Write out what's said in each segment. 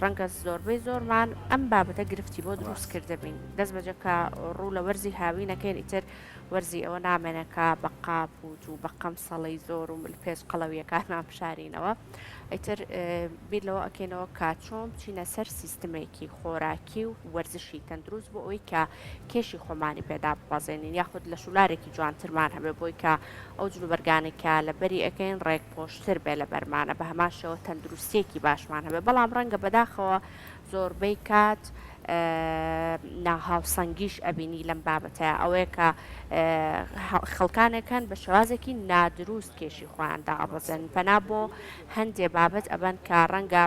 ڕەنگە زۆربەی زۆرمان ئەم بابەتە گرفتی بۆ دروست کردبین دەست بەجێ کە ڕوو لە وەرزی هاوینەکەین ئیتر وەرزی ئەوە نامێنێ کە بە قاپوت و بە قەمسەڵەی زۆر و ملپێچ قەڵەوییەکانمان بشارینەوە. ئیتر بیر لەوە ئەکەینەوە کە چۆن بچینە سەر سیستمێکی خۆراکی و وەرزشی تەندروست بۆ ئەوەی کە کێشی خۆمانی پێ داببەزێنین یاخود لەشولارێکی جوانترمان هەبێ بۆی کە ئەو جلوبەرگانەی کە لەبەری ئەکەین ڕێکپۆشتر بێ لەبەرمانە بە هەمان شێوە تەندروستییەکی باشمان هەبێ بەڵام ڕەنگە بەداخەوە زۆربەی کات ناهاوسەنگیش ئەبینی لەم بابەتەیا ئەوەیە کە خەڵکانێک هەن بە شێوازێکی نادروست کێشی خۆیان دائەبەزێنن پەنا بۆ هەندێ بابەت ئەبەن کە ڕەنگە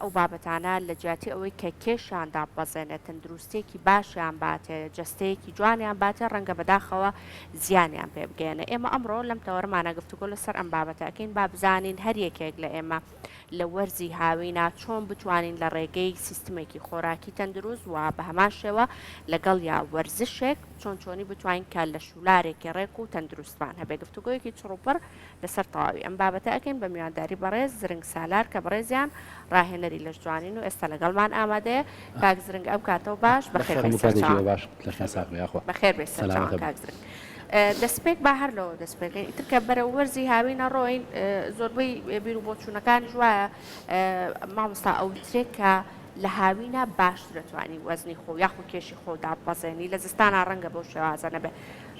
ئەو بابەتانە لە جیاتی ئەوەی کە کێشیان داببەزێنێت تەندروستیەکی باشیان باتێ جەستەیەکی جوانیان باتێ ڕەنگە بەداخەوە زیانیان پێ بگەیەنێ ئێمە ئەمڕۆ لەم تەوەرمانە گفتوگۆ لەسەر ئەم بابەتە ئەکەین با بزانین هەر یەکێک لە ئێمە لە وەرزی هاوینا چۆن بتوانین لە ڕێگەی سیستمێکی خۆراکی تەندروست و بە هەمان شێوە لەگەڵیا وەرزشێک چۆن چۆنی بتوانین کە لەشولارێکی ڕێک و تەندروستمان هەبێ گفتوگۆیەکی چڕوپڕ لەسەر تەواوی ئەم بابەتە ئەکەین بە میوانداری بەڕێز زرنگ سالار کە بەڕێزیان ڕاهێنەری لەشجوانین و ئێستا لەگەڵمان ئامادەیە کاک زرنگ ئەم کاتەو باش بەخێر بێی سەرچاوان. بەخێر بێی سەرچاوان کاک زرنگ. دەستپێک با هەر لەوە دەست پێکەین ئیتر کە بەرەو وەرزی هاوینە ڕۆین زۆربەی بیر و بۆچوونەکانیش وایە مامۆستا ئەوترێک کە لە هاوینە باشتر دەتوانی وەزنی خۆ یاخود کێشی خۆ داببەزێنی لە زستانا ڕەنگە بەو شێوازە نەبێ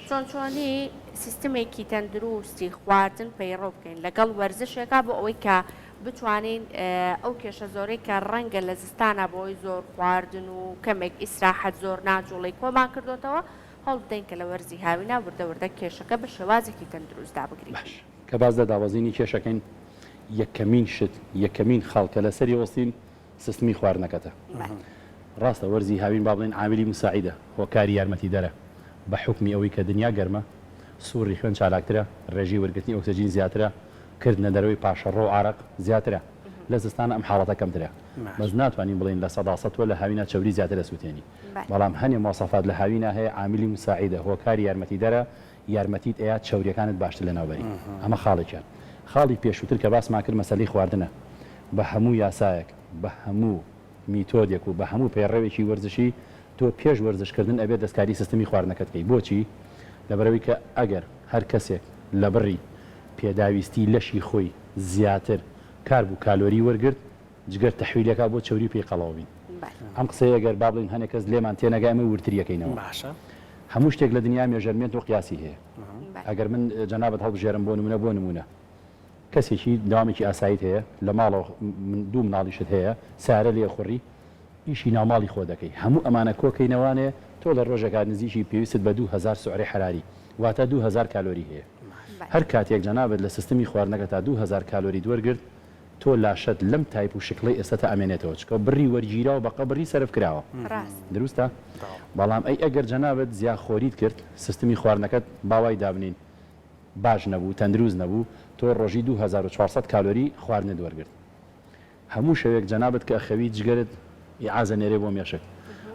چۆن چۆنی سیستمێکی تەندروستی خواردن پەیڕەو بکەین لەگەڵ وەرزشێکا بۆ ئەوەی کە بتوانین ئەو کێشە زۆرەی کە ڕەنگە لە زستانا بەهۆی زۆر خواردن و کەمێک ئیسراحەت زۆر ناجوڵەی کۆمان کردۆتەوە هەوڵ بدەین کە لە وەرزی هاوینا وردە وردە کێشەکە بە شێوازێکی تەندروست دابگرین. باش کە باس لە دابەزینی کێشەکەین یەکەمین شت یەکەمین خاڵ کە لەسەری وەستین سیستمی خواردنەکەتە. ڕاستە وەرزی هاوین با بڵێین عاملی موساعیدە، هۆکاری یارمەتیدەرە، بە حوکمی ئەوەی کە دنیا گەرمە، سووڕی خوێن چالاکترە، ڕێژەی وەرگرتنی ئۆکسجین زیاترە، کردنە دەرەوەی پاشەڕۆ و عارەق زیاترە. لە زستانا ئەم حاڵەتە کەمترە. بەس ناتوانین بڵێین 100% تۆ لە هاوینا چەوری زیاتر ئەسووتێنی. بەڵام هەنێ مواسەفات لە هاوینا هەیە عاملی موساعیدە، هۆکاری یارمەتیدەرە، یارمەتیت ئەیات چەوریەکانت باشتر لەناو بەری. ئەمە خاڵێکیان. خاڵی پێشووتر کە باسمان کرد مەسەلەی خواردنە. بە هەموو یاسایەک، بە هەموو میتۆدێک و بە هەموو پەیڕەوێکی وەرزشی تۆ پێش وەرزش کردن ئەبێت دەستکاری سیستمی خواردنەکەت بکەی. بۆچی؟ لەبەرئەوەی کە ئەگەر هەر کەسێک لە بڕی پێداویستی لەشی خۆی زیاتر کارب و کالۆری وەرگرت، جگەر تەحویلی ئەکا بۆ چەوری و پێی قەڵەو بین. ئەم قسەیە گەر با بڵێین هەنێ کەس لێمان تێنەگا ئێمە وردتری ئەکەینەوە. هەموو شتێک لە دنیا measurement و قیاسی هەیە. ئەگەر من جەنابت هەڵبژێرم بۆ نمونە بۆ نمونە کەسێکی دەوامێکی ئاساییت هەیە لە ماڵەوە دوو مناڵیشت هەیە سارە لێ خوڕی ئیشی ناوماڵی خۆ دەکەی هەموو ئەمانە کۆکەینەوانێ تۆ لە ڕۆژێکا نزیکی پێویستت بە 2000 سعرەی حەراری واتە 2000 کالۆری هەیە هەر کاتێک جەنابت لە سیستمی خواردنەکەتا 2000 کالۆریت وەرگرت تۆ لاشەت لەم تایپ و شکڵەی ئێستata ئەمێنێتەوە چکە بڕی وەرگیراو بەقە بڕی سەرف کراوە دروستە بەڵام ئەی ئەگەر جەنابت زیاخۆریت کرد سیستمی خواردنەکەت با وای دابنێین باش نەبوو تەندروست نەبوو تۆ ڕۆژی 2400 کالۆری خواردنت وەرگرت هەموو شەوێک جەنابت کە ئەخەوی جگەرت ئیعاز ئەنێرێ بۆ مێشک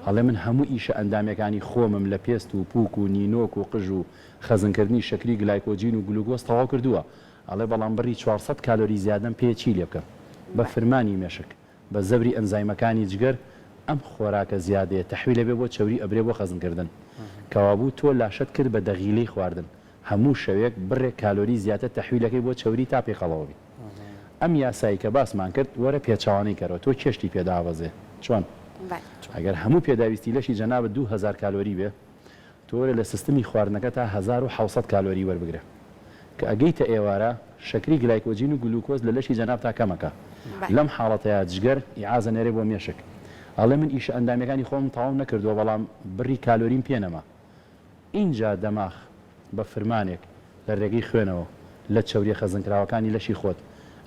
ئەڵێ من هەموو ئیشە ئەندامیەکانی خۆمم لە پێست و پوک و نینۆک و قژ و خەزنکردنی شەکری گلایکۆجین و گلوکۆز تەواو کردووە ئەڵێ بەڵام بڕی 400 کالۆری زیادەم پێیە چی لێ بکەم؟ بە فرمانی مێشک، بە زەبری ئەنزایمەکانی جگەر ئەم خۆراکە زیادەیە تەحویل ئەبێ بۆ چەوری ئەبرێ بۆ خەزنکردن. کەوابوو تۆ لاشەت کرد بە دەغیلەی خواردن. هەموو شەوێک بڕێک کالۆری زیاتر تەحویل ئەکەی بۆ چەوری تا پێی قەڵەوە بی. ئەم یاسای کە باسمان کرد وەرە پێچەوانەی کەرەوە تۆ کێشتی پێ دابەزێ. چۆن؟ ئەگەر هەموو پێداویستی لەشی جەنابت 2000 کالۆری بێ، تۆ وەرە لە سیستمی خواردنەکەتا 1700 کالۆری وەربگرە. کە ئەگەیتە ئێوارە شەکری گلایکۆجین و گلوکۆز لە لەشی جەنابتا کەمەکە. لەم حاڵەتەیا جگەر ئیعاز ئەنێرێ بۆ مێشک. ئەڵێ من ئیشە ئەندامیەکانی خۆمم تەواو نەکردووە بەڵام بڕی کالۆریم پێ نەما. ئینجا دەماخ بە فرمانێک لە رێگەی خوێنەوە لە چەوریە خەزنکراوەکانی لەشی خۆت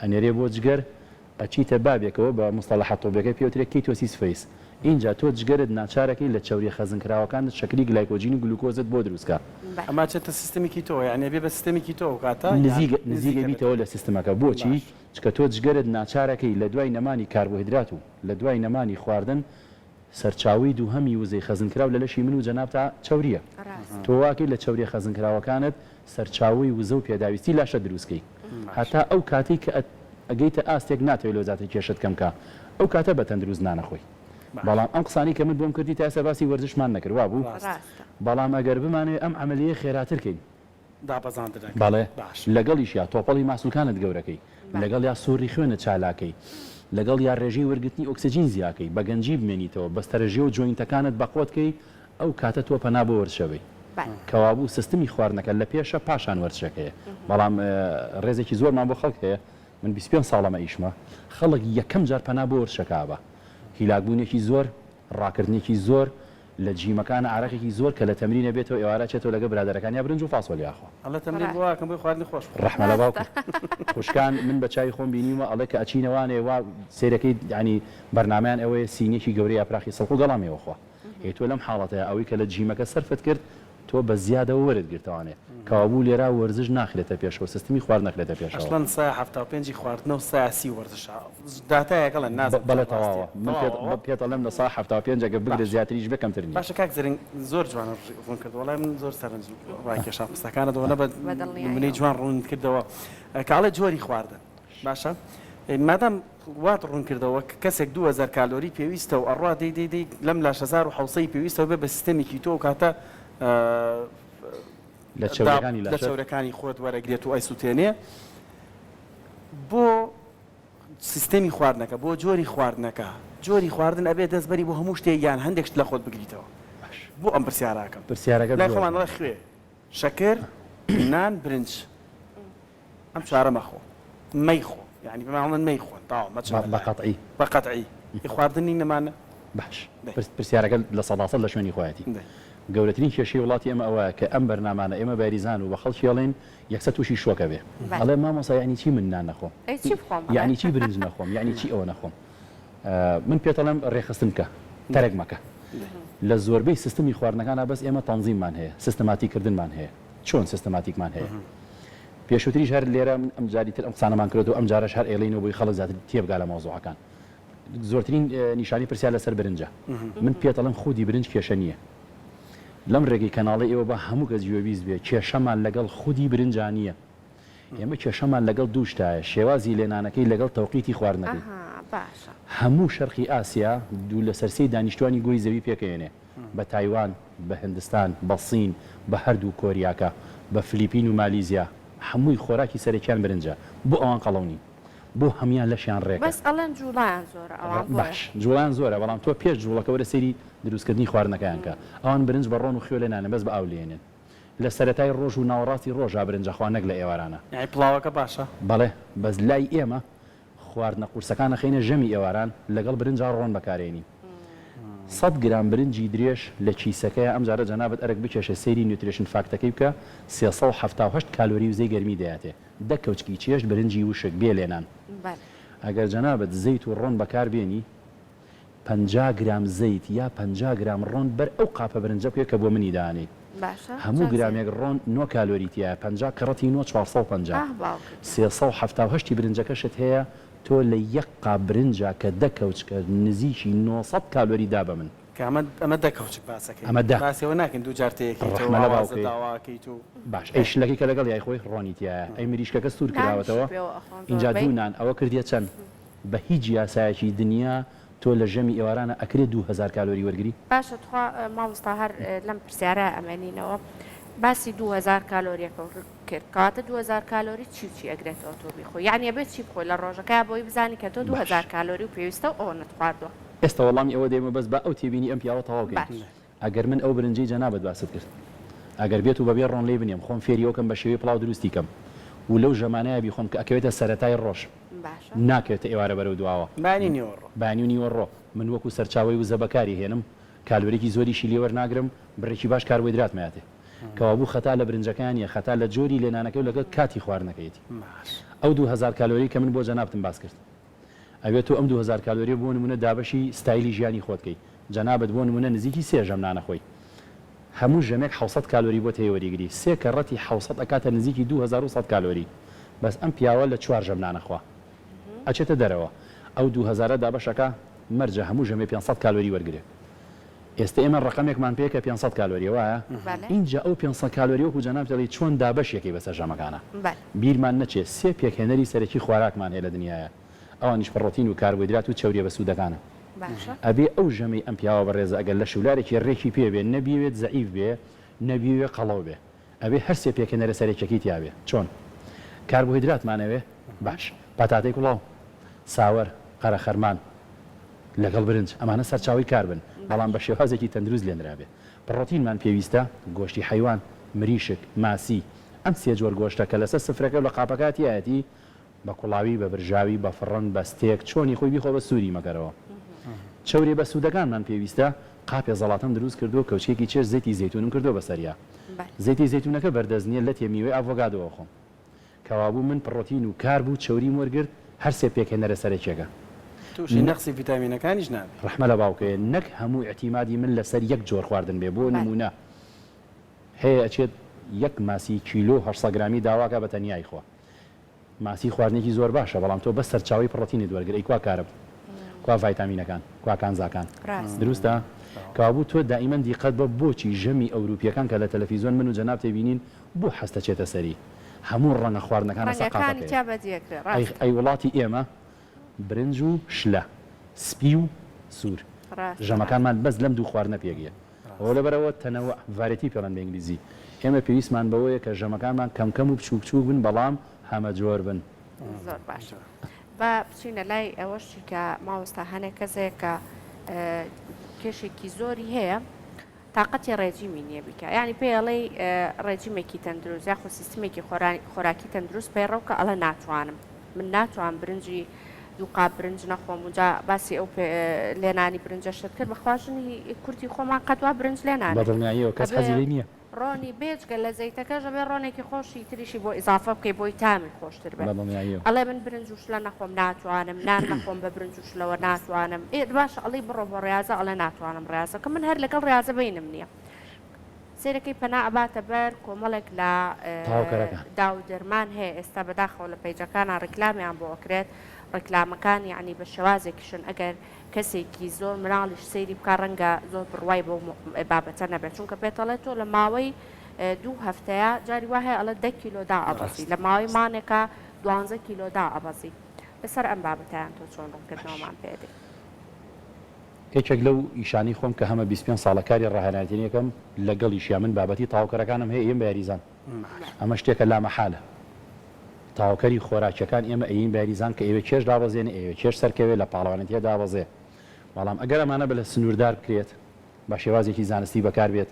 ئەنێرێ بۆ جگەر، ئەچیتە بابێکەوە بە موستەڵەحە طوبیەکەی پێ وترێ ketosis phase، ئینجا تۆ جگەرت ناچارەکەی لە چەوریە خەزنکراوەکانت شەکری گلایکۆجین و گلوکۆزت بۆ دروست کا. ئەمە ئەچێتە سیستمی کیتۆوە یانی ئەبێ بە سیستمی کیتۆ ئەو کاتە یان نزیک نزیک ئەبیتەوە لە سیستمەکە بۆچی؟ باش. چونکە تۆ جگەرت ناچارەکەی لە دوای نەمانی کاربۆهیدرات و لە دوای نەمانی خواردن سەرچاوەی دووهەمی وزەی خەزنکراو لە لەشی من و جەنابتا چەورییە. تۆ واکەی لە چەوریە خەزنکراوەکانت سەرچاوەی وزە و پێداویستی لاشەت دروست کەی. هەتا ئەو کاتەی کە ئەگەیتە ئاستێک ناتەوێ لەوە زیاتر کێشت کەم کا. ئەو کاتە بە تەندروست نانەخۆی. بەڵام ئەم قسانەی کە من بۆم کردی تا ئێستا باسی وەرزشمان نەکرد وابوو؟ بەڵام ئەگەر بمانەوێ ئەم عەمەلیەیە خێراتر کەین. دابەزاندنەکە. بەڵێ لەگەڵیشیا تۆپەڵی ماسولکانت گەورەکەی، لەگەڵیا سوڕی خوێنت چالاکەی، لەگەڵیا رێژەی وەرگرتنی ئۆکسجین زیاکەی، بە گەنجی بمێنیتەوە، بەستەرە ژێ و joint ەکانت بەقوەت کەی، ئەو کاتە تۆ پەنا بۆ وەرزشە بەی. کەوابوو سیستمی خواردنەکە لە پێشە پاشان وەرزشەکەیە. بەڵام رێزێکی زۆرمان بۆ خەڵک هەیە، من 25 ساڵ ئەمە ئیشمە، خەڵک یەکەم جار پەنا بۆ وەرزشەکە ئەبا. هیلاکبوونێکی زۆر، ڕاکردنێکی زۆر، لە جیمەکانا عەرەقێکی زۆر کە لە تەمرینە بێتەوە ئێوارە ئەچێتەوە لەگەڵ برادەرەکانیا برنج و فاسۆلیا ئەخوا. ئەڵێ تەمرین بۆ ئەکەم بۆی خواردنی خۆش بخۆم. ڕەحمە لە باوکت. خوشکان من بە چاوی خۆم بینیومە ئەڵێ کە ئەچینە وانێ وا سەیرەکەی یانی بەرنامەیان ئەوەیە سینیەکی گەورەی یاپراخی سڵق و گەڵا مێوە خوا. ئێ تۆ لەم حاڵەتەیا ئەوەی کە لە جیمەکە سەرفت کرد تۆ بە زیادەوە وەرت گرتەوانێ. کەوابوو لێرا وەرزش ناخرێتە پێشەوە سستمی خوارد نەخرێتە پێشەوە. ئەسڵەن سایە 75 ی خواردنە و سایە 30 وەرزشە داتایەک ئەڵێن نازانم بەڵێ چەند ڕاستیە تەواوە من پێت تەواوە پێت ئەڵێم 75% ئەگەر بگرە باشە زیاتریش بێ کەمتر نییە. باشە کاک زرنگ زۆر جوان ڕوون کردەوە وەڵای من زۆر سەرنج ڕاکێشام قسەکانت ئەوەنە بە بە دڵنیاییەوە. نمونەی جوان ڕوونت کردەوە کە ئەڵێ جۆری خواردن باشە مادام وات ڕوون کردەوە کە کەسێک 2000 کالۆری پێویستە و ئەڕوا دەی دەی دەی لەم لاش 1700 پێویستە و بێ بە سیستەمی کیتۆ ئەو کاتە لە چەوریەکانی لە لەشت. چەورەکانی خۆت وەرەگرێت و ئەیسوتێنێ بۆ سیستەمی خواردنەکە بۆ جۆری خواردنەکە جۆری خواردن ئەبێ دەست بەری بۆ هەموو شتێک یان هەندێک شت لە خۆت بگریتەوە باش بۆ ئەم پرسیارە ئەکەم پرسیارەکەت لای زۆر خۆمان جوانە. ئەڵێ خوێ شەکر نان برنج ئەم چوارە مەخۆ مەیخۆ یانی پێمان ئەڵێن مەیخۆن تەواو مەچن بە بەلایان قەتعی. بە قەتعی ئی خواردن نین ئەمانە؟ باش دەی. پرسیارەکە 100% لە شوێنی خۆیەتی. دەی. گەورەترین کێشەی وڵاتی ئێمە ئەوەیە کە ئەم بەرنامانە ئێمە باریزان و بە خەڵکی ئەڵێین یەکسەر تووشی شۆک ئەبێ ئەڵێ مامۆستا یەعنی چی من نان نەخۆم؟ ئەی چی بخۆم ئەڵێ. یەعنی چی برنج نەخۆم؟ یەعنی چی ئەوە نەخۆم؟ من پێت ئەڵێم ڕێکخستن بکە تەرک مەکە. لە زۆربەی سیستمی خواردنەکانا بەس ئێمە تەنزیممان هەیە، سیستماتیک کردنمان هەیە. چۆن سیستماتیکمان هەیە؟ پێشووتریش هەر لێرە من ئەم جاری تر ئەم قسانەمان کردووە ئەم جارەش هەر ئەیڵێینەوە بۆی خەڵک زیاتر تێبگا لە مەوزوعەکان. زۆرترین نیشانەی پرسیار لەسەر برنجە. من پێت ئەڵێم خودی برنج کێشە نییە. لەم ڕێگەی کەناڵەی ئێوە با هەموو کەس گوێبیست بێ کێشەمان لەگەڵ خودی برنجا نییە. ئێمە کێشەمان لەگەڵ دوو شتایە، شێوازی لێنانەکەی لەگەڵ تەوقیتی خواردنەکەی. ئەها باشە. هەموو شەرقی ئاسیا دوو لەسەر سێی دانیشتوانی گۆی زەوی پێکئەیەنێ. بە تایوان، بە هندستان، بە سین، بە هەردوو کۆریاکە، بە فلیپین و مالیزیا هەمووی خۆراکی سەرەکیان برنجە. بۆ ئەوان قەڵەو نین. بۆ هەموان لەشیان ڕێکە. بەس ئەڵێن جوڵەیان زۆرە ئەوان بۆیە. باش جوڵەیان زۆرە بەڵام تۆ پێش جوڵەکە وەرە سەیری دروستکردنی خواردنەکەیان کە. ئەوان برنج بە ڕۆن و خوێ لێ نانێن بەس بە ئاو لێنێن. لە سەرەتای ڕۆژ و ناوەڕاستی ڕۆژا برنج ئەخوان نەک لە ئێوارانە. یانی پڵاوەکە باشە؟ بەڵێ بەس لای ئێمە خواردنە قورسەکان ئەخەینە ژەمی ئێواران لەگەڵ برنجا ڕۆن بەکارێنین. سەد گرام برنجی درێژ لە کیسەکەیا ئەمجارە جەنابت ئەرک بکێشە سەیری nutrition fact ەکەی بکە 378 کالۆری وزەی گەرمی دەیاتێ. دە کەوچکی چێشت برنجی وشک بێ لێنان. ئەگەر جەنابت زەیت و ڕۆن بەکار بێنی 50 گرام زەیت یا 50 گرام ڕۆن بەر ئەو قاپە برنجە بکەوێ کە بۆ منی دانێی. باشە هەموو چەند زەیت؟ گرامێک ڕۆن نۆ کالۆری تیایە 50 کەڕەتی نۆ 450 ئاه باوکە گیان. 378 ی برنجەکەشت هەیە تۆ لە یەک قاپ برنجا کە دە کەوچکە نزیکی 900 کالۆری دا بە من. کە ئەمە ئەمە دە کەوچک باسەکەی ئەمە دە. باسی ئەوە ناکەین دوو جار تێیەکەیتەوە ڕەحمە لە ئاوازە باوکەی. داوا ئەکەیت و. باش ئەی شلەکەی کە لەگەڵ یای خۆی ڕۆنی تیایە ئەی مریشکەکە سوور نانیشی کراوەتەوە پێوە ئەخۆن ئینجا زۆربەی. دوو نان ئەوە کردیە چەند؟ بە هیچ یاسایەکی دنیا تۆ لە ژەمی ئێوارانە ئەکرێ 2000 کالۆری وەرگری؟ باشە تخوا مامۆستا هەر لەم پرسیارە ئەمێنینەوە باسی 2000 کالۆریەکە کرد کەواتە 2000 کالۆری چی و چی ئەگرێتەوە تۆ بیخۆی یەعنی ئەبێت چی بخۆی لە ڕۆژەکەیا بۆی بزانی کە تۆ باش. 2000 کالۆری و پێویستە و ئەوەنەت خواردوە. ئێستا وەڵامی ئەوە دەیمەوە بەس با ئەو تێبینی ئەم پیاوە تەواو کەین. باش. ئەگەر من ئەو برنجەی جەنابت باست کرد ئەگەر بێت و بەبێ ڕۆن لێی بنێم خۆم فێری ئەو کەم بە شێوەی پڵاو دروستی کەم و لەو ژەمانەیا بیخۆم کە ئەکەوێتە سەرەتای ڕۆژ باشە. ناکەوێتە ئێوارە بەرەو دواوە بەیانی نیوەڕۆ. بەیانی و نیوەڕۆ من وەکو سەرچاوەی وزە بەکاری هێنم کالۆریکی زۆریشی لێ وەرناگرم بڕێکی باش کاربۆیدراتم ئەیاتێ کەوابوو خەتا لە برنجەکەیا نیە خەتا لە جۆری لێنانەکەی و لەگەڵ کاتی خواردنەکەیەتی ئەو 2000 کالۆری کە من بۆ جەنابتم باس کرد ئەبێت تۆ ئەم 2000 کالۆریە بۆ نمونە دابەشی ستایلی ژیانی خۆت کەی جەنابت بۆ نمونە نزیکی سێ ژەم نان ئەخۆی هەموو ژەمێک 700 کالۆری بۆت هەیە وەریگری سێ کەڕەتی 700 ئەکاتە نزیکی 2100 کالۆری بەس ئەم پیاوە لە چوار ژەم نان ئەخوا ئەچێتە دەرەوە ئەو دوو هەزارە دابەش ئەکا مەرجە هەموو ژەمێ 500 کالۆری وەرگرێ ئێستە ئێمە ڕەقەمێکمان پێ کە 500 کالۆریە وایە بەلێ. ئینجا ئەو 500 کالۆریە وەکو جەنابت ئەڵێی چۆن دابەشی ئەکەی بەسەر ژەمەکانا بەلێ. بیرمان نەچێ سێ پێکهێنەری سەرەکی خواراکمان هەیە لە دنیایا. ئەوانیش پڕۆتین و کاربۆیدرات و چەوریە بەسوودەکانە. ئەبێ ئەو ژەمەی ئەم پیاوە بەڕێزە ئەگەر لەشولارێکی ڕێکی پێ بێ نە بیەوێت زەعیف بێ نە بیەوێ قەڵەو بێ ئەبێ هەرسێ پێکهێنەرە سەرەکیەکەی تیا بێ چۆن؟ کاربۆهیدراتمان ئەوێ باش پەتاتەی کوڵاو ساوەر قەرەخەرمان لەگەڵ برنج ئەمانە سەرچاوەی کاربن بەڵام بە شێوازێکی تەندروست لێنرابێ پڕۆتینمان پێویستە گۆشتی حەیوان مریشک ماسی ئەم سێ جۆر گۆشتە کە لەسەر سفرەکە و لە قاپەکە تیایەتی بە کوڵاوی، بە برژاوی، بە فڕن، بە ستێک، چۆنی خۆی بیخۆ بە سووری مەکەرەوە. چەوریە بەسوودەکانمان پێویستە، قاپێ زەڵاتەم دروست کردووە، کەوچکێکی چێشت زەیتی زەیتوونم کردووە بەسەریا. زەیتی زەیتوونەکە بەردەست نییە، لەتێ میوەی ئاڤۆگادۆ ئەخۆم. کەوابوو من پڕۆتین و کارب و چەوریم وەرگرت، هەرسێ پێکهێنەرە سەرەکیەکە. تووشی نەقسی ڤیتامینەکانیش نابی. ڕەحمە لە باوکێ، نەک هەموو ئیعتیمادی من لەسەر یەک جۆر خواردن بێ، بۆ نموونە هەیە ئەچێت یەک ماسی کیلۆ 800 گرامی داواکا بە تەنیا ئەیخوا. ماسی خواردنێکی زۆر باشە بەڵام تۆ بەس سەرچاوەی پڕۆتینت وەرگر ئەی کوا کارب کوا ڤایتامینەکان کوا کانزاکان دروستە کەوابوو تۆ دائیمەن دیقەت بە بۆچی ژەمی ئەوروپیەکان کە لە تەلەفیزۆن من و جەناب تێبینین بۆ حەزت ئەچێتە سەری هەموو ڕەنگە خواردنەکان لەسەر ڕەنگەکانی قاپەکەیە تیا بەدیەکرێ ئەی ڕاستە. ئەی وڵاتی ئێمە برنج و شلە سپی و سوور ڕاستە ڕاستە. ژەمەکانمان بەس لەم دوو خواردنە پێک یە ئەوە لەبەرئەوە تەنەوع، variety پێڵێن بە ئینگلیزی. ئێمە پێویستمان بەوەیە کە ژەمەکانمان کەم کەم و بچووک بچووک بن بەڵام هەمەجۆر بن. زۆر باشە با بچینە لای ئەوەشی کە مامۆستا هەنێ کەس هەیە کە کێشێکی زۆری هەیە تاقەتی ڕێجیمی نییە بیکا یعنی پێی ئەڵێی ڕێجیمێکی تەندروست یاخود سیستمێکی خۆراکی تەندروست پەیڕەو کە ئەڵێ ناتوانم من ناتوانم برنجی دوو قاپ برنج نەخۆم و جا باسی ئەو لێنانی برنجەشت کرد بەخوا ژنی کوردی خۆمان قەت وا برنج لێ نانێ بە دڵنیاییەوە کەس ئەبێ حەزی لێی نییە. ڕۆنی بێجگە لە زەیتەکەش ئەبێ ڕۆنێکی خۆشی تریشی بۆ ئیزافە بکەی بۆی تامی خۆشتر بێ بە دڵنیاییەوە. ئەڵێ من برنج و شلە نەخۆم ناتوانم نان نەخۆم بە برنج و شلەوە ناتوانم ئێ باشە ئەڵێی بڕۆ بۆ ڕیازە ئەڵێ ناتوانم ڕیازە کە من هەر لەگەڵ ڕیازە بەینم نییە سەیرەکەی پەنا ئەباتە بەر کۆمەڵێک لە تەواوکەرەکان. داو دەرمان هەیە ئێستا بەداخەوە لە پەیجەکانا ڕیکلامیان بۆ ئەکرێت ڕیکلامەکان یەعنی بە شێوازێکیشن ئەگەر کەسێکی زۆر مناڵیش سەیری بکا ڕەنگە زۆر بڕوای بەو بابەتە نەبێت چونکە پێت ئەڵێ تۆ لە ماوەی دوو هەفتەیە جاری وا هەیە ئەڵێ دە کیلۆ دائەبەزی لە ماوەی مانێکا دوانزە کیلۆ دائەبەزی لەسەر ئەم بابەتەیان تۆ چۆن ڕوونکردنەوەمان پێ ئەدەی؟ یەکێک لەو ئیشانەی خۆم کە هەمە 25 ساڵە کاری ڕاهێنەرایەتی ئەکەم لەگەڵیشیا من بابەتی تەواوکەرەکانم هەیە ئەیەم بە یاریزان ئەمە شتێکە لامەحالە تەواوکەری خۆراکیەکان ئێمە ئەیەین بە یاریزان کە ئەیەوێ کێش دابەزێنێ ئەیەوێ کێش سەرکەوێ لە پاڵەوانێتیە دابەزێ بەڵام ئەگەر ئەمانە بە لە سنووردار بکرێت بە شێوازێکی زانستی بەکار بێت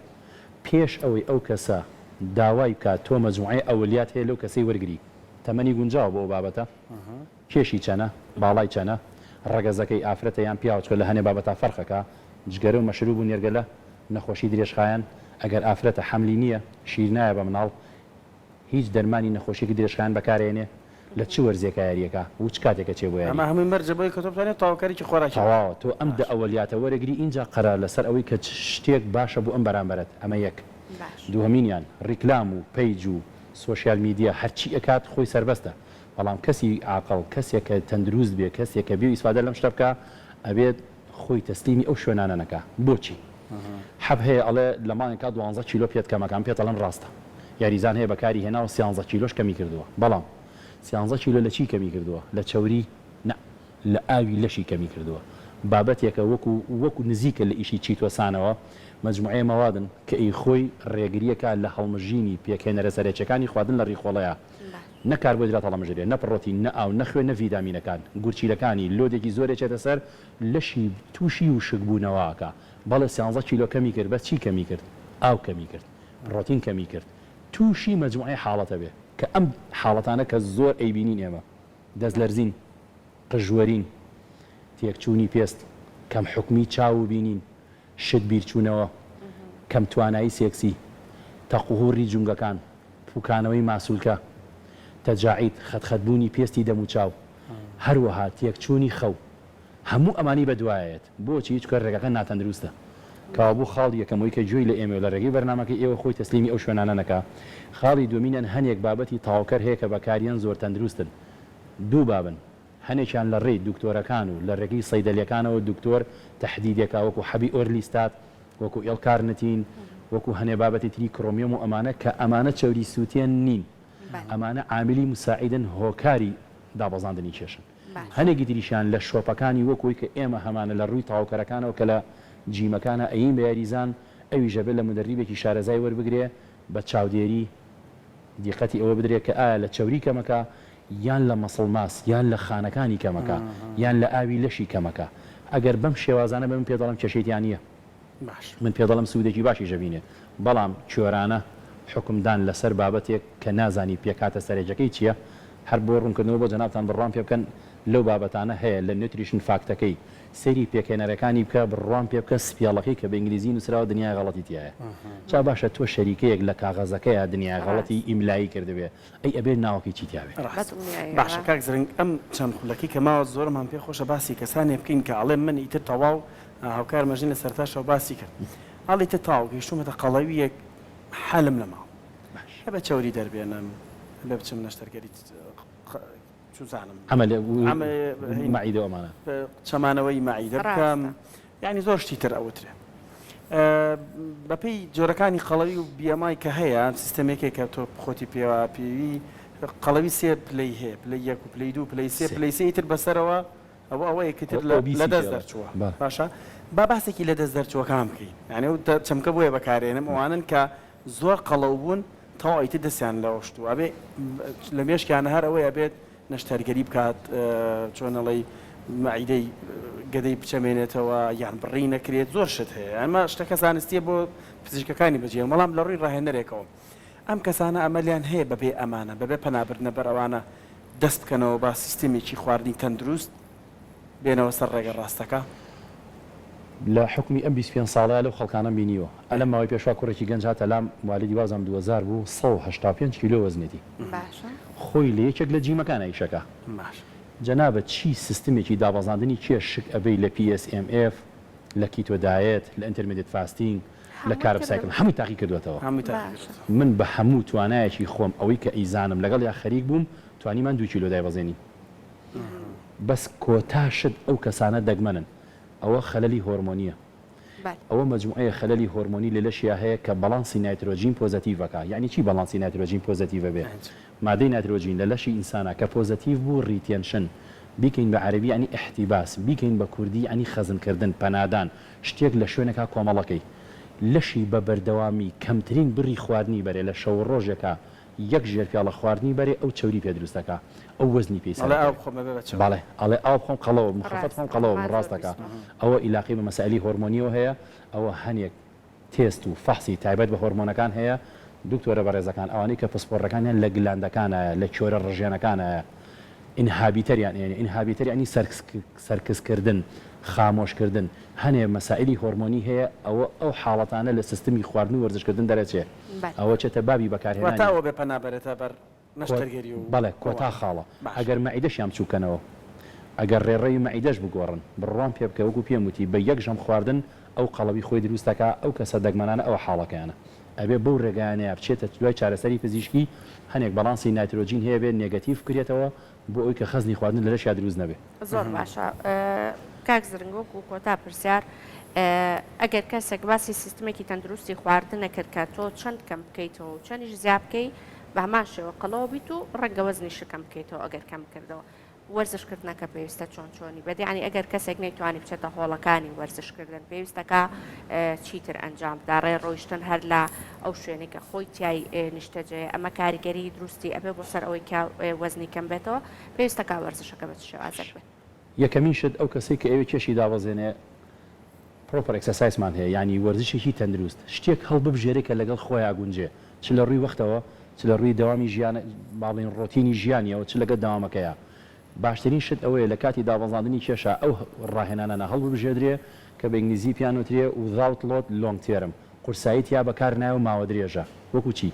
پێش ئەوەی ئەو کەسە داوای بکات تۆ مەجموعەی ئەولیات هەیە لەو کەسەی وەرگری تەمەنی گونجاوە بۆ ئەو بابەتە کێشی چەنە؟ باڵای چەنە؟ ڕەگەزەکەی ئافرەتە یان پیاوە چونکە لە هەنێ بابەتا فەرقەکا، جگەرە و مەشروب و نێرگەلە، نەخۆشی درێژخایەن، ئەگەر ئافرەتە حەملی نییە، شیر نایە بە مناڵ، هیچ دەرمانی نەخۆشیەکی درێژخایەن بەکارئەیەنێ، لە چ وەرزێکا یاریەکا و چ کاتێکە چێ بۆ یاری. ئەمە هەمووی مەرجە بۆی کە تۆ بتوانی تەواوکەرێکی خۆراکی بکەی. تەواوە تۆ ئەم دە ئەوەلیاتە وەرەگری ئینجا قەرار لەسەر ئەوەی کە چ شتێک باشە بۆ ئەم بەرامبەرەت ئەمە یەک. دووهەمینیان ڕیکلام و پەیج و سۆشیال میدیا هەرچی ئەکات خۆی سەربەستە بەڵام کەسی عاقڵ، کەسێک کە تەندروست بێ، کەسێک کە بێ و ئیسفادە لەم شتە بکا، ئەبێت خۆی تەسلیمی ئەو شوێنانە نەکا. بۆچی؟ حەب هەیە ئەڵێ لە مانگێکا دوانزە کیلۆ پێت کەم ئەکا، من پێت ئەڵێم ڕاستە. یاریزان هەیە بەکاری هێناوە سیانزە کیلۆش کەمی کردووە. بەڵام سیانزە کیلۆ لە چی کەمی کردووە؟ لە چەوری؟ نا. لە ئاوی لەشی کەمی کردووە. بابەتێکە وەکو وەکو نزیکە لە ئیشی چیتۆسانەوە، مەجموعەیە مەوادن کە ئی خۆی ڕێگرییەکا لە هەڵمژینی پێکهێنەرە سەرەکیەکانی خواردن لە ڕیخۆڵەیا. نە کاربۆهیدرات هەڵەمژرێ، نە پڕۆتین، نە ئاو، نە خوێن، نە ڤیتامینەکان، گورچیلەکانی لۆدێکی زۆر ئەچێتە سەر، لەشی تووشی وشکبوونەوە ئەکا. بەڵێ سیانزە کیلۆ کەمی کرد، بەس چی کەمی کرد؟ ئاو کەمی کرد، پڕۆتین کەمی کرد. تووشی مەجموعەی حاڵەت ئەبێ، کە ئەم حاڵەتانە کە زۆر ئەیبینین ئێمە، دەست لەرزین، قژوەرین، تێکچوونی پێست، کەم حوکمی چاو و بینین، شت بیرچوونەوە، کەم توانایی سێکسی، تەقوهوڕی جومگەکان، پوکانەوەی ماسولکە، تەجاعید، خەت خەت بوونی پێستی دەم و چاو، هەروەها تێکچوونی خەو. هەموو ئەمانەی بەدوایەیەت. بۆچی؟ چونکە رێگاکە ناتەندروستە. کەوابوو خاڵی یەکەم ئەوەی کە گوێی لە ئێمەیە و لە رێگەی بەرنامەکەی ئێوە خۆی تەسلیمی ئەو شوێنانە نەکا. خاڵی دووەمینیان هەنێک بابەتی تەواوکەر هەیە کە بەکاریەن زۆر تەندروستن. دوو بابن. هەنێکیان لە ڕێی دکتۆرەکان و لە ڕێگەی سەیدەلیەکانەوە دکتۆر تەحدیدێکا وەکو حەبی ئۆرلیستات، وەکو L-carnitine، وەکو هەنێ بابەتی تری کرۆمیۆم و ئەمانە کە ئەمانە چەوری سوتێن نین ئەمانە عاملی مساعیدن هۆکاری دابەزاندنی کێشن. هەنێکی تریشیان لە شۆپەکانی وەک ئەوەی کە ئێمە هەمانە لە ڕووی تەواوکەرەکانەوە کە لە جیمەکانا ئەیین بە یاریزان ئەویش ئەبێ لە مودەریبێکی شارەزای وەربگرێ بە چاودێری دیقەتی ئەوە بدرێ کە ئایا لە چەوری کەمەکە یان لە muscle mass یان لە خانەکانی کەمەکە یان لە ئاوی لەشی کەمەکە ئەگەر بەم شێوازانە بێ من پێ دەڵێم کێشەی تیا نییە. باش. من پێ دەڵێم سوودێکی باشیش ئەبینێ بەڵام کوێرانە حوکمدان لەسەر بابەتێک کە نازانی پێکهاتە سەرەکیەکەی چیە هەر بۆ ڕوونکردنەوە بۆ جەنابتان بڕوام پێ بکەن لەو بابەتانە هەیە لە nutrition fact ەکەی سەیری پێکهێنەرەکانی بکە بڕوام پێ بکە spell ەکەی کە بە ئینگلیزی نووسراوە دنیای غەڵەتی تیایە جا باشە تۆ شەریکەیەک لە کاغەزەکەیا دنیای غەڵەتی ئیملایی کردبێ ئەی ئەبێ ناوەکەی چی تیابێ؟ ڕاست باشە کاک زرنگ ئەم چەند خولەکەی کە ماوە زۆرمان پێ خۆشە باسی کەسانێ بکەین کە ئەڵێ من ئیتر تەواو هاوکار مەژین لە سەرتاشەوە باسی کرد ئەڵێ ئیتر تەواو گەیشتوومەتە قەڵەوییەک حەلم نەماوە ئەبێ چەوری دەربێنم ئەبێ بچم نەشتەرگەری چوزانم مەعیدە و ئەمانە چەمانەوەی مەعیدە بکەم یعنی زۆر شتی تر ئەوترێ بەپێی جۆرەکانی قەڵەوی و BMI کە هەیە سیستەمێکێک کە تۆ خۆتی پێوە پێوی قەڵەوی سێ پلەی هەیە پلەی یەک و پلەی دوو پلەی سێ پلەی سێ ئیتر بەسەرەوە ئەوە ئەوەیە کە تر لە دەست دەرچووە باشە با باسێکی لە دەست دەرچووەکان بکەین یعنی ئەو چەمکە بۆیە بەکارێنم ئەوانن کە زۆر قەڵەو بوون تەواو ئیتر دەستیان لەوە شتووە ئەبێ لە مێشکیانە هەر ئەوەی ئەبێت نەشتەرگەری بکات چۆن ئەڵێی مەعیدەی گەدەی بچەمێنێتەوە یان بڕی نەکرێت زۆر شت هەیە ئەمە شتەکە زانستیە بۆ پزیشکەکانی بەجێ بەڵام لە ڕووی ڕاهێنەرێکەوە ئەم کەسانە ئەمەلیان هەیە بەبێ ئەمانە بەبێ پەنابردنە بەر ئەوانە دەست بکەنەوە بە سیستێمێکی خواردنی تەندروست بێنەوە سەر ڕێگە ڕاستەکە؟ لە حوکمی ئەم 25 ساڵەیا لەو خەڵکانەم بینیوە. ئە لەم ماوەی پێشوا کوڕێکی گەنج هاتە لام موالیدی وابزانم 2000 بوو 185 کیلۆ وەزنێتی باشە. خۆی لە یەکێک لە gym ەکانا ئیشەکا. باشە. جەنابت چی سیستمێکی دابەزاندنی کێش شک ئەبەی لە PSMF لە keto diet لە intermittent fasting لە هەمووی carb کردووە. cycle هەمووی تاقی کردوەتەوە. هەمووی تاقی باشە. کردوەتەوە. من بە هەموو توانایەکی خۆم ئەوەی کە ئەیزانم لەگەڵیا خەریک بووم توانیمان دوو کیلۆ دایبەزێنین. بەس کۆتا شت ئەو کەسانە دەگمەنن ئەوە خەلەلی هۆرمۆنیە ئەوە مەجموعەیە خەلەلی هۆرمۆنی لە لەشیا هەیە کە بەڵانسی نایترۆجین پۆزەتیڤ ئەکا یەعنی چی بەڵانسی نایترۆجین پۆزەتیڤ ئەبێ مادەی نایترۆجین لە لەشی ئینسانا کە پۆزەتیڤ بوو retention بیکەین بە عەرەبی یەعنی احتباس بیکەین بە کوردی یەعنی خەزن کردن پەنادان شتێک لە شوێنێکا کۆمەڵەکەی لەشی بە بەردەوامی کەمترین بڕی خواردنی بەرێ لە شەو ڕۆژێکا یەک ژێر پیاڵە خواردنی بەرێ ئەو چەوری پێ دروست ئەکا ئەو وەزنی پێی ئەڵێ ئاو سەرەکەوێ بخۆم ئەبێ بە چەوری. بەڵێ ئەڵێ ئاو بخۆم قەڵەوە بم خەفەت خۆم ڕاستە قەڵەوە بم مان زۆر ڕاست ئەکا بیستمە. ئەوە ئیلاقەی بە مەسائیلی هۆرمۆنیەوە هەیە ئەوە هەنێک تێست و فەحسی تایبەت بە هۆرمۆنەکان هەیە دکتۆرە بەڕێزەکان ئەوانەی کە پسپۆڕەکانیان لە gland ەکانایە لە کۆرە ڕژێنەکانایە inhibitor یان ئێنێ inhibitor یانی سەرکزکردن خامۆشکردن هەنێ مەسائیلی هۆرمۆنی هەیە ئەوە ئەو حاڵەتانە لە سیستمی خواردن و وەرزشکردن دەرەچێ ئەوە چێتە بابی واتە بەکارهێنانی ئەوە بێ پەنا بەرێتە بەر نەشتەرگەری و بەڵێ کۆتا ئەوانە خاڵە باشە. ئەگەر مەعیدەشیان بچوککەنەوە ئەگەر ڕێڕەوی مەعیدەش بگۆڕن بڕوام پێ بکە وەکو پێم وتی بە یەک ژەم خواردن ئەو قەڵەوی خۆی دروست دەکا ئەو کەسە دەگمەنانە ئەوە حاڵەکەیانە ئەبێ بەو ڕێگایانەیا بچێتە دوای چارەسەری پزیشکی هەنێک باڵانسی نایترۆجین هەیە بێ negative بکرێتەوە بۆ ئەوی کە خەزنی خواردن لە لەشیا دروست نەبێ. زۆر باشە کاک زرنگ وەکو کۆتا پرسیار ئەگەر کەسێک باسی سیستمێکی تەندروستی خواردنە کرد کە تۆ چەند کەم بکەیتەوە و چەندیش زیا بکەی بە هەمان شێوە قەڵەوە بیت و ڕەنگە وەزنیشت کەم بکەیتەوە ئەگەر کەم کردەوە وەرزش کردنەکە پێویستە چۆن چۆنی بێت یانی ئەگەر کەسێک نەیتوانی بچێتە هۆڵەکانی وەرزش کردن پێویستەکە چیتر ئەنجام بدا ڕێ ڕۆیشتن هەر لە ئەو شوێنەی کە خۆی تیای نیشتەجێیە ئەمە کاریگەری دروستی ئەبێ بۆ سەر ئەوەی کە وەزنی کەم بێتەوە پێویستەکە وەرزشەکە بە چ شێوازێک بێت؟ یەکەمین شت ئەو کەسەی کە ئەیەوێ کێشی دابەزێنێ proper exercise مان هەیە یانی وەرزشێکی تەندروست شتێک هەڵببژێرێ کە لەگەڵ خۆیا گونجێ چ لە ڕووی وەختەوە چ لە ڕووی دەوامی ژیان با بڵێین ڕۆتینی ژیانیەوە چ لەگەڵ دەوامەکەیا باشترین شت ئەوەیە لە کاتی دابەزاندنی کێشا ئەو ڕاهێنانانە هەڵببژێردرێ کە بە ئینگلیزی پێیان وترێ without load long term قورسایی تیا بەکار نایە و ماوە درێژە وەکو چی؟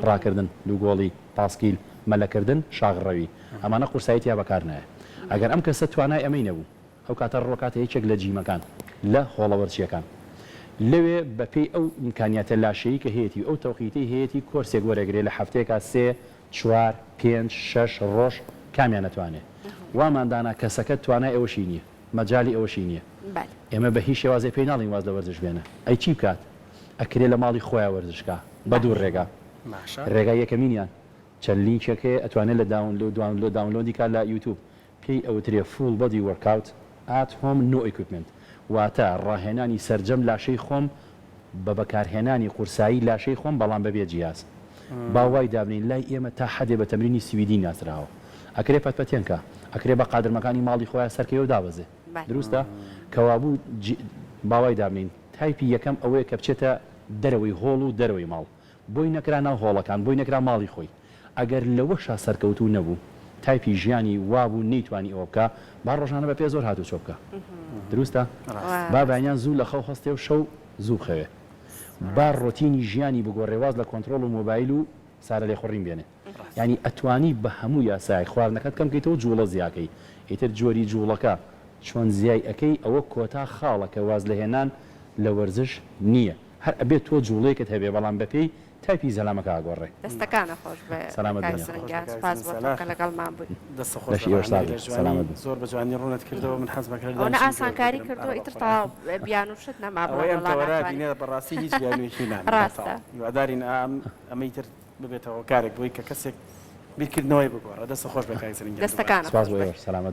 ڕاکردن، دووگۆڵی، پاسکیل، مەلەکردن، شاخڕەوی ئەمانە قورسایی تیا بەکار نایە ئەگەر ئەم کەسە توانای ئەمەی نەبوو ئەو کاتە ڕۆکاتە یەکێک لە جیمەکان لە هۆڵە وەرزشیەکان لەوێ بە پێی ئەو ئیمکانیاتە لاشەیی کە هەیەتی و ئەو تەوقیتەی هەیەتی کۆرسێک وەرەگرێ لە هەفتەیەکا سێ، چوار، پێنج، شەش ڕۆژ کامیان ئەتوانێ. وامان دانا کەسەکە توانای ئەوەشی نیە، مەجالی ئەوەشی نیە. ئێمە بە هیچ شێوازێ پێی ناڵێین واز لە وەرزش بێنە. ئەی چی بکات؟ ئەکرێ لە ماڵی خۆیا وەرزش کا بە دوو ڕێگا. ڕێگای یەکەمینیان چەند لینکێک هەیە ئەتوانێ لە download ی کا لە یوتوب. پێی ئەوترێ Full Body Workout at Home No Equipment واتە ڕاهێنانی سەرجەم لاشەی خۆم بە بەکارهێنانی قورسایی لاشەی خۆم بەڵام بەبێ جیهاز. با وای دابنێین لای ئێمە تا حەدێ بە تەمرینی سویدی ناسراوە. ئەکرێ پەتپەتێن کا. ئەکرێ بە قادرمەکانی ماڵی خۆیا سەرکەوێ و دابەزێ. دروستە؟ کەوابوو با وای دابنێین تایپی یەکەم ئەوەیە کە بچێتە دەرەوەی هۆڵ و دەرەوەی ماڵ. بۆی نەکرا ناو هۆڵەکان، بۆی نەکرا ماڵی خۆی. ئەگەر لەوەشا سەرکەوتوو نەبوو، تایپی ژیانی وابوو نەیتوانی ئەوە بکا، با ڕۆژانە بە پێ زۆر هاتوچۆ بکا. دروستە؟ با بەیانیان زوو لە خەو هەستێ و شەو زوو بخەوێ. با ڕۆتینی ژیانی بگۆڕێ، واز لە کۆنترۆڵ و مۆبایل و سارە لێخوڕین بێنێ. یانی ئەتوانی بە هەموو یاسایەک خواردنەکەت کەم کەیتەوە جووڵە زیاکەی. ئیتر جۆری جووڵەکە چۆن زیای ئەکەی ئەوە کۆتا خاڵە کە وازلێهێنان لە وەرزش نییە. هەر ئەبێت تۆ جوڵەیەکت هەبێ بەڵام بەپێی تایپی زەلامەکە ئەگۆڕێ. دەستەکانە خۆش بێ سەلامەت کاک بن یاخوا. زرنگ گیان سوپاس بۆ تۆ کە لەگەڵمان بووی. دەستت خۆش لەشی بێ ئێوەش ساغ ڕەحمەتی بێ لە جوانی سەلامەت بن. زۆر بە جوانی ڕوونت کردەوە من حەزم ئەکرد ئەوەنە دانیشم گوێت ئاسانکاری بگرم کردووە ئەرە ئیتر بەخوا. تەواو بیانوو شت نەما بڵێ ئەوەی ئەم وەڵا تەوەرە ناتوانین بینێ بەڕاستی هیچ بیانوویەکی نامێنێ ڕاستە. تەواو هیوادارین ئەم ئەمەی تر ببێتە هۆکارێک بۆی کە کەسێک بیرکردنەوەی بگۆڕێ دەستت خۆش بێ کاک زرنگ گیان دووبارە. دەستەکانت سوپاس خۆش بۆ بێ. ئێوەش سەلامەت.